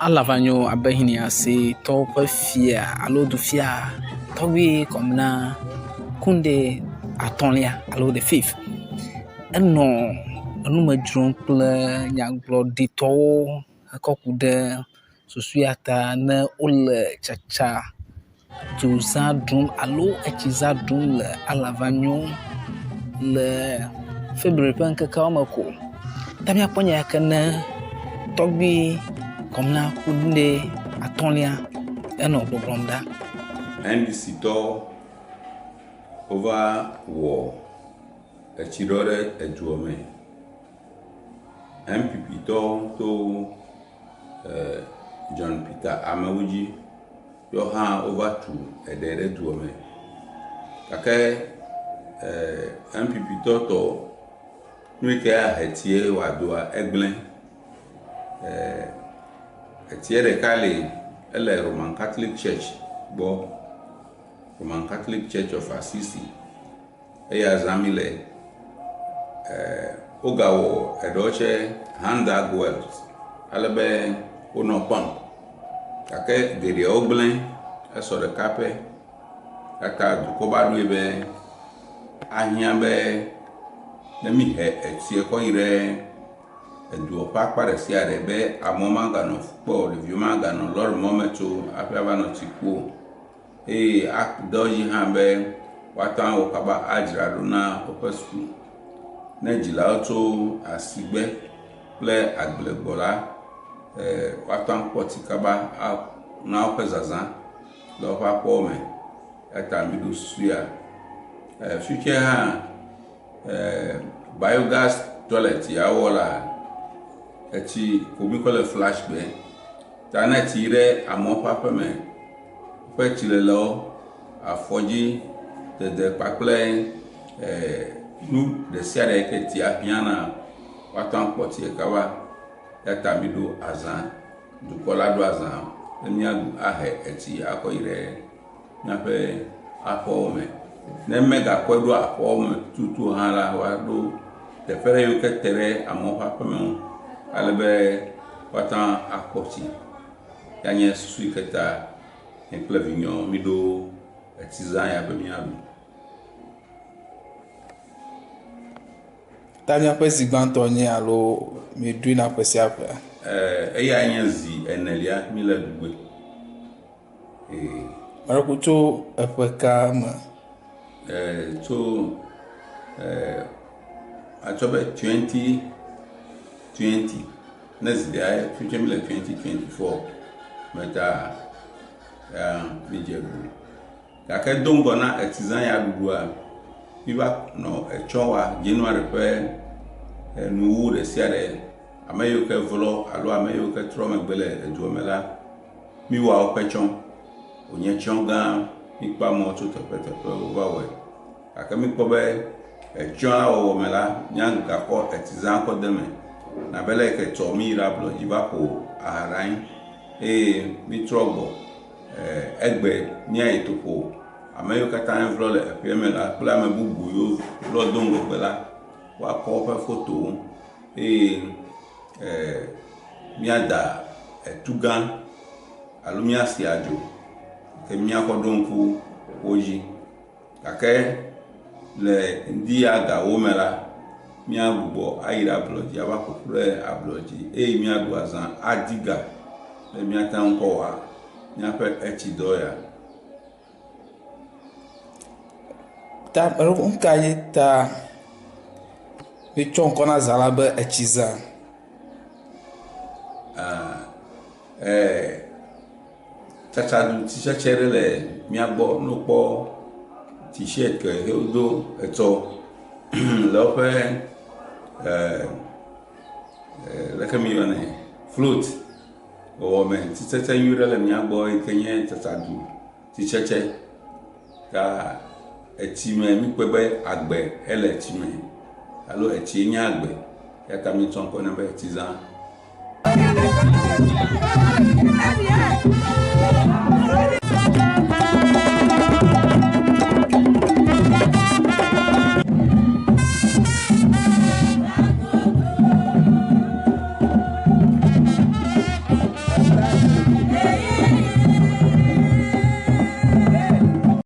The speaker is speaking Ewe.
Alavanyo abe Hiniasetɔwo ƒe fia alo dufia tɔgbui Kɔmina Kunde atɔ̃lia alo the fifth. Enɔ enume dzrom kple nyagblɔɖitɔwo hekɔ ku ɖe susu ya ta ne wole tsatsa dzozã ɖum alo etsizã ɖum le Alavanyo le February ƒe ŋkekeawo me ko. Ta míakpɔ nya ya ke ne tɔgbui Kɔmla Kunde atɔ̃lia enɔ gbɔgblɔm ɖa. NDC tɔwo wova wɔ etsi ɖɔ ɖe edua me. NPP tɔwo to John Peter Amewu dzi yewo hã wova tu eɖe ɖe dua me gake NPP tɔ tɔ nu yi ke ahe tsie wòadoa egblẽ. Etsie ɖeka li ele Roman Catholic Church gbɔ, Roman Catholic Church of Assisi. Eya zã mí le. Wogawɔ eɖewo tsɛ hand dug wells ale be wonɔ pump gake geɖeawo gblẽ esɔ ɖeka pɛ. Eya ta dukɔ va ɖoe be ahiã be ne míhe etsia kɔ yi ɖe edua ƒe akpa ɖe sia ɖe be amewo maganɔ fu kpɔ o, ɖeviwo maganɔ lɔrimɔ me tso hafi ava nɔ tsi ku o. Eye ade edzi hã be woate ŋu awɔ kaba adzra ɖo na woƒe suku. Ne dzilawo tso asigbe kple agble gbɔ la, woate ŋu akpɔ tsi kaba na woƒe zazã le woƒe aƒewo me. Eya ta miɖo susu ya. Fifia hã biogas toilet ya wowɔ la, etsi ko mikɔ le flash gbe. Ta ne etsi yi ɖe amewo ƒe aƒe me, woƒe tsilelewo, afɔdzi dede kpakple nu ɖe sia ɖe yi ke tsia hiã na, woate ŋu akpɔ tsi kaba. Eya ta miɖo azã, dukɔ la ɖo azã be míaɖu ahe etsi akɔ yi ɖe míaƒe aƒewo me. Ne megakɔe ɖo aƒewo me tutu o hã la, woaɖo teƒe ɖe yiwo ke te ɖe amewo ƒe aƒeme ŋu ale be woate ŋu akpɔ tsi. Ya nye susu yi ke ta nye kple vinyewo míɖo etsizã ya be míaɖu. Ta míaƒe zi gbãtɔ nye alo mieɖoe na ƒe sia ƒea? Eyae nye zi enelia míle ɖugbe. Ee. Meɖe tso eƒe ka me? Tso atsɔ be 2020 ne zi ɖeka fifia míle 2024 me ta ya mídze ɖuɖu. Gake do ŋgɔ na etsizã ya ɖuɖua, míva nɔ etsɔ wa January ƒe nuwuwu ɖe sia ɖe. Ame yiwo ke vlɔ alo ame yiwo ke trɔ megbe le edua me la, míwɔa woƒe tsɔ. Wònye tsɔ gã. Míkpɔ amewo tso teƒeteƒewo wova wɔe. Gake míkpɔ be etsɔ la wɔwɔ me la, míagakɔ etsizã kɔ de eme. Abe le yi ke tsɔ míyi ɖe ablɔ dzi va ƒo aha ɖe anyi eye mítrɔ gbɔ. Egbe míayi toƒo. Ame yiwo katã vlɔ le eƒea me la kple ame bubu yiwo vlɔ do ŋgɔgbe la, woakɔ woƒe fotowo eye míada etugã alo míasi adzo ke míakɔ ɖo ŋku wo dzi. Gake le ŋdi ya ga ewo me la, míagbugbɔ ayi ɖe ablɔdzi ava ƒo ƒu ɖe ablɔdzi eye míaɖu azã adi ga be míate ŋu kɔ wɔ míaƒe etsidɔ ya. Ta nu ka ye ta míetsɔ ŋkɔ na zã la be etsizã? Tsatsadu tsitsetse ɖe le mía gbɔ ne wokpɔ t-shirt ke wodo etsɔ le woƒe leke miyɔnɛ float wɔwɔ me. Titsetse nyui ɖe le mía gbɔ yi ke nye tsatsadu tsitsetse ta etsi me míkpɔe be agbe ele etsi me alo etsie nye agbe eya ta míetsɔ ŋkɔ nɛ be etsizã.